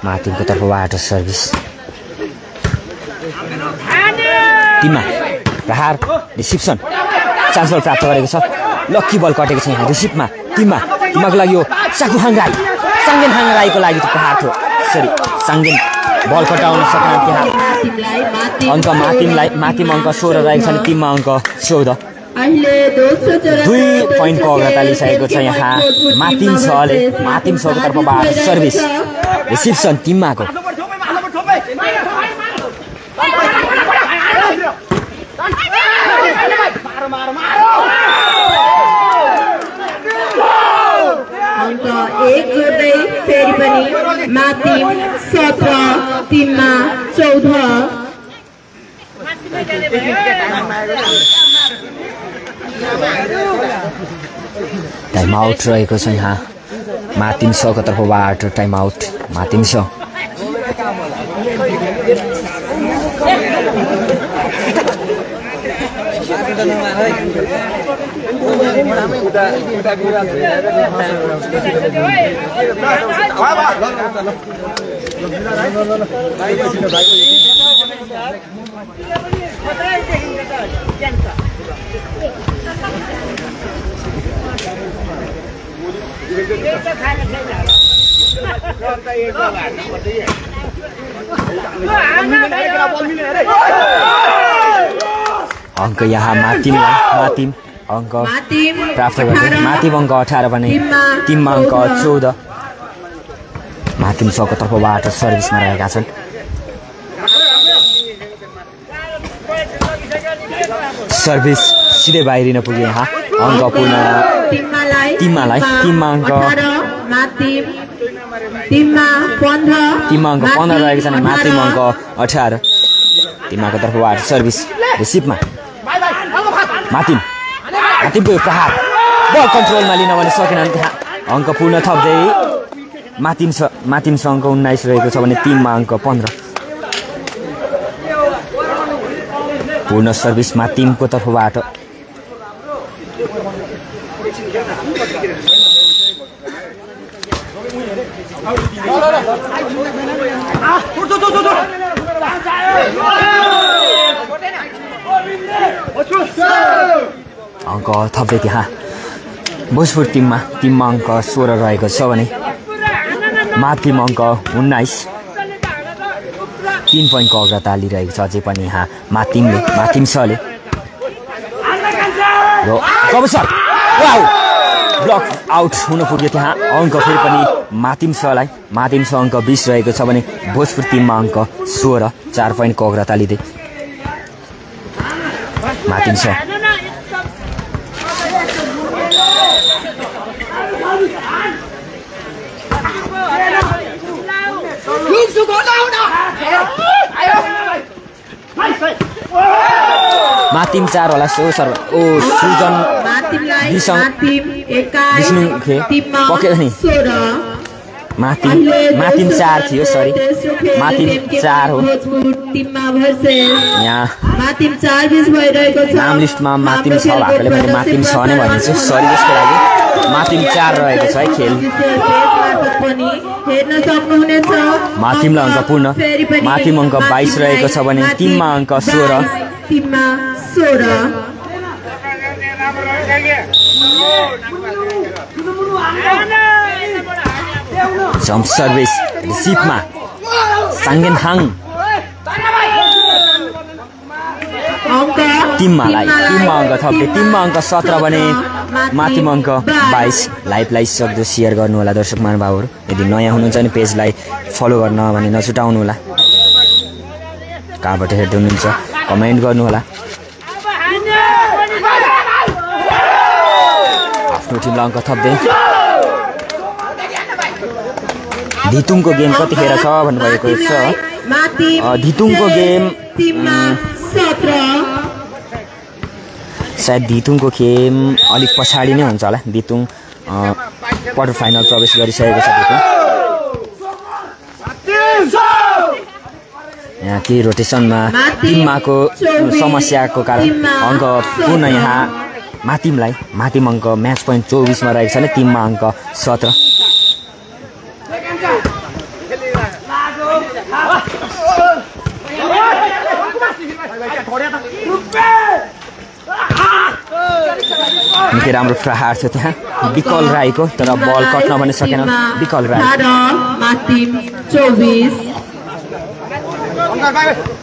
माथिको तर्फबाट सर्भिस टिममा प्रहार रिसिप्सन चान्स बल प्राप्त गरेको छ। लक्की बल कटेको छ यहाँ रिसिभमा टिमको लागि यो साकु हाङराई साङ्गेन हाङराईको लागि त्यो प्रहार थियो। सरी साङ्गेन बल कटाउन सकेन त्यहाँ। अङ्क माथिम अङ्क 16 रहेको छ भने टिममा अङ्क 14। 2 पोइन्टको अग्रता लिइसकेको छ यहाँ माथिम छको तर्फबाट सर्भिस रिसिप्सन टिममाको अंक 1 जोड्दै फेरि पनि माथिम 17 टिममा 14। टाइम आउट रहेको छ यहाँ माथिम छको तर्फबाट टाइम आउट माथिम छ। अङ्क यहाँ माथिम अङ्क प्राप्त गर्दै माथिम अङ्क 18 भने टिममा अङ्क 14। माथिम छको तर्फबाट सर्भिसमा रहेका छन्। सर्भिस सिधै बाहिरिन पुग्यो यहाँ अङ्क पूर्ण टिममा अङ्क 15 रहेको छ भने माथिम अङ्क 18। टिमको तर्फबाट सर्भिस रिसिभमा माथिमको यो प्रहार बल कन्ट्रोलमा लिन भने सकेनन् त्यहाँ अङ्क पूर्ण थप्दै माथिम छ अङ्क 19 रहेको छ भने टिममा अङ्क 15। पूर्ण सर्भिस माथिमको तर्फबाट अङ्क थप्दै त्यहाँ भोजपुर टिममा अङ्क 16 रहेको छ भने माथिम अङ्क 19। 3 पोइन्टको अग्रता लिइरहेको छ अझै पनि यहाँ माथिम छले ब्लक आउट हुन पुग्यो त्यहाँ अङ्क फेरि पनि माथिम छ अङ्क 20 रहेको छ भने भोजपुर टिममा अङ्क 16। 4 पोइन्टको अग्रता लिँदै माथिम छ। माथिम 4 होला सर सुजन विष्णु पकेर नि माथिम 4 थियो सरी माथिम 4 हो यहाँ नाम लिस्टमा माथिम 6 भएकोले मैले माथिम 6 नै भनिन्छु सरी त्यसको लागि। माथिम 4 रहेको छ है खेल माथिमलाई अङ्क पूर्ण माथिम अङ्क 22 रहेको छ भने टिममा अङ्क 16। जम्प सर्भिस रिसिभमा साङ्गेन हाङ टिममा अङ्क थप्दै टिममा अङ्क 17 भने माथिम अङ्क 22। लाइभलाई सक्दो सेयर गर्नु होला दर्शक महानुभावहरू। यदि नयाँ हुनुहुन्छ भने पेजलाई फलो गर्न भने नछुटाउनु होला। कहाँबाट हेर्दै हुनुहुन्छ कमेन्ट गर्नु होला। आफ्नो टिमलाई अङ्क थप्दै धितुङको गेम कतिखेर छ भन्नुभएको छ। धितुङको गेम सायद धितुङको खेम अलिक पछाडि नै हुन्छ होला धितुङ क्वार्टर फाइनल प्रवेश गरिसकेको छ धितुङ यहाँ केही रोटेसनमा टिममाको समस्याको कारण अङ्क पुनः यहाँ मातिम अङ्क म्याच पोइन्ट 24 मा रहेको छ भने टिममा अङ्क 17 निकै राम्रो प्रहार थियो त्यहाँ विकल राईको तर बल कट्न पनि सकेन विकल राई मातिम 24 Bye.